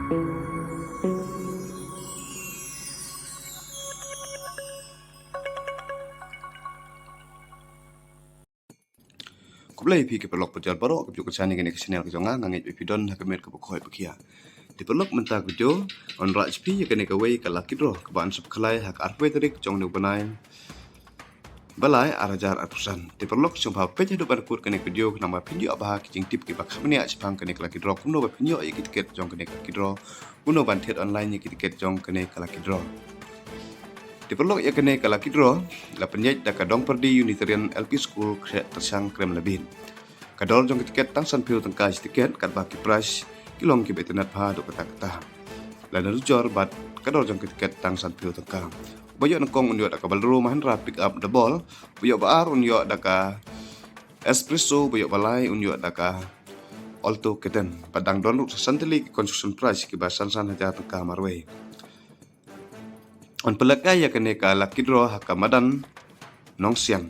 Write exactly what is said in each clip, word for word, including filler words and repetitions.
Khublei phi ki paralok parajor baroh ki phi ïoh kyrshan ïa kane ka channel ka jong nga, nga ngeit ba phi don ha ka met kaba khoi ba khia. Te paralok, mynta ka video ngan wanrah sha phi ïa kane kawei ka lucky draw kaba yn sa pynkhlaiñ ha ka arphew wei tarik jong une u bnai ba lai ar hajar arphew san. Te paralok, sngewbha peit haduh ban kut kane ka video khnang ba phin ïoh bha ki jingtip kiba kham bniah shaphang kane ka lucky draw, kumno ba phin ïoh ïa ki tiket jong kane ka lucky draw, kumno ban thied online ïa ki tiket jong kane ka lucky draw. Te paralok, ïa kane ka lucky draw la pynïaid da ka Dongpyrdi Unitarian L P School, Kre-, Tyrshang, Kremlabit. Ka dor jong ki tiket tang sanphew tyngka shi tiket, katba ki prize ki long kiba itynnad bha haduh katta katta. Lada nujor bad ka dor jong ki tiket tang sanphew tyngka. Uba ïoh nyngkong un ïoh da ka Bolero Mahindra pickup double, uba ïoh ba ar un ïoh da ka Espresso, uba ïoh ba lai un ïoh da ka Alto K ten. Bad dang don ruh sa san tylli ki consolation prize kiba san san hajar tyngka marwei. Yn pynlehkai ïa kane ka lucky draw ha ka madan Nongsiang.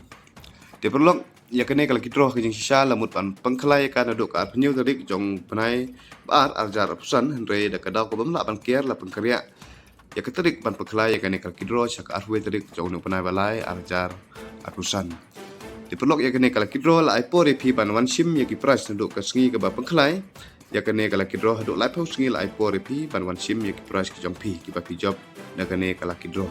Te paralok, ïa kane ka lucky draw ka jingshisha la mut ban pynkhlaiñ ïa ka naduh ka arphew hynñiew tarik jong u bnai ba ar, ar hajar arphew san, hynrei da ka daw kaba ym lah ban kiar la pynkhreh ïa ka tarik ban pynkhlaiñ ïa kane ka lucky draw sha ka arphew wei tarik jong une u bnai ba lai ar hajar arphew san. Te paralok, ïa kane ka lucky draw la ai por ïa phi ban wan shim ïa ki prize naduh ka sngi kaba pynkhlaiñ ïa kane ka lucky draw haduh laiphew sngi la ai por ïa phi ban wan shim ïa ki prize ki jong phi kiba phi jop da kane ka lucky draw.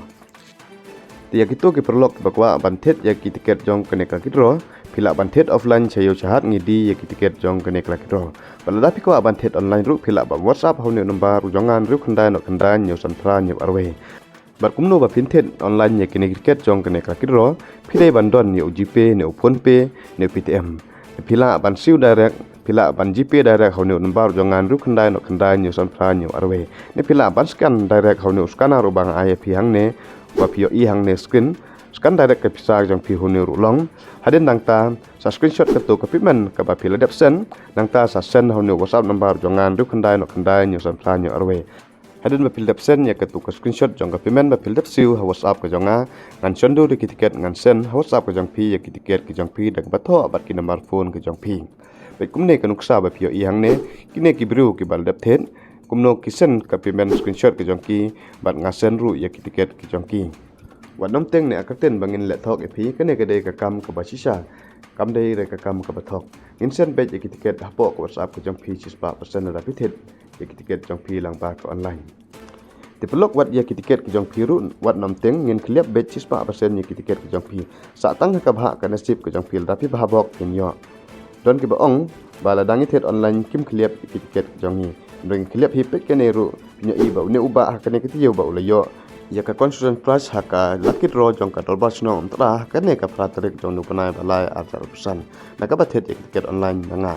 Te ïa kito ki paralok kiba kwah ban thied ïa ki tiket jong kane ka lucky draw, phi lah ban thied offline sha ïew sha hat ngi die ïa ki tiket jong kane ka lucky draw. Bad lada phi kwah ban thied online ruh, phi lah ban WhatsApp ha une u number u jong nga, hynriew khyndai, noh khyndai, hynñiew san phra, hynñiew arwei. Bad kumno ba phin thied online ïa kine ki tiket jong kane ka lucky draw, phi dei ban don ïa u GPay ne u PhonePe ne u Paytm. Phi lah ban siew direct, phi lah ban GPay direct ha une u number u jong nga, hynriew khyndai, noh khyndai, hynñiew san phra, hynñiew arwei. Ne phi lah ban scan direct ha une u scanner uba nga ai ïa phi hangne, uba phi ïohi hangne screen. Scan direct ka pisa ka jong phi ha une ruh long. Hadien nangta sa screenshot kato ka payment kaba phi la dep send, nangta sa send ha une u WhatsApp number u jong nga, hynriew khyndai, noh khyndai, hynñiew san phra, hynñiew arwei. Hadien ba phi la dep send ïa kato ka screenshot jong ka payment ba phi la dep siew ha WhatsApp ka jong nga, ngan shon dur ïa ki tiket ngan send ha WhatsApp ka jong phi ïa ki tiket ki jong phi da kaba thoh bad ki number phone ki jong phi. Bad kumne ka nuksa ba phi ïohi hangne, kine ki briew kiba la dep thied, kumno ki send ka payment screenshot ka jong ki, bad nga send ruh ïa ki tiket ki jong ki. Wat nym tieng ne kyrteng ba ngin leh thok ïa phi, kane ka dei ka kam kaba shisha, kam dei re ka kam kaba thok. Ngin send beit ïa ki tiket hapoh ka WhatsApp ka jong phi shispah percent lada phi thied ïa ki tiket jong phi lyngba ka online. Te paralok, wat ïa ki tiket ki jong phi ruh wat nym tieng, ngin khylliap beit shispah percent ïa ki tiket ki jong phi. Sah tang ha ka bhah ka nasib ka jong phi, lada phi bha bok ngin ïoh. Don kiba ong ba lada ngi thied online kim khylliap ïa ki tiket ki jong ngi. Hynrei ngi khylliap hi, peit kane ruh, phin ïohi ba une u bah ha kane ka taïew ba u la ïoh ïa ka consolation prize ha ka lucky draw jong ka Dorbar Shnong Umtara ha kane ka phra tarik jong une u bnai ba lai ar hajar arphew san, na kaba thied ïa ki tiket online na nga.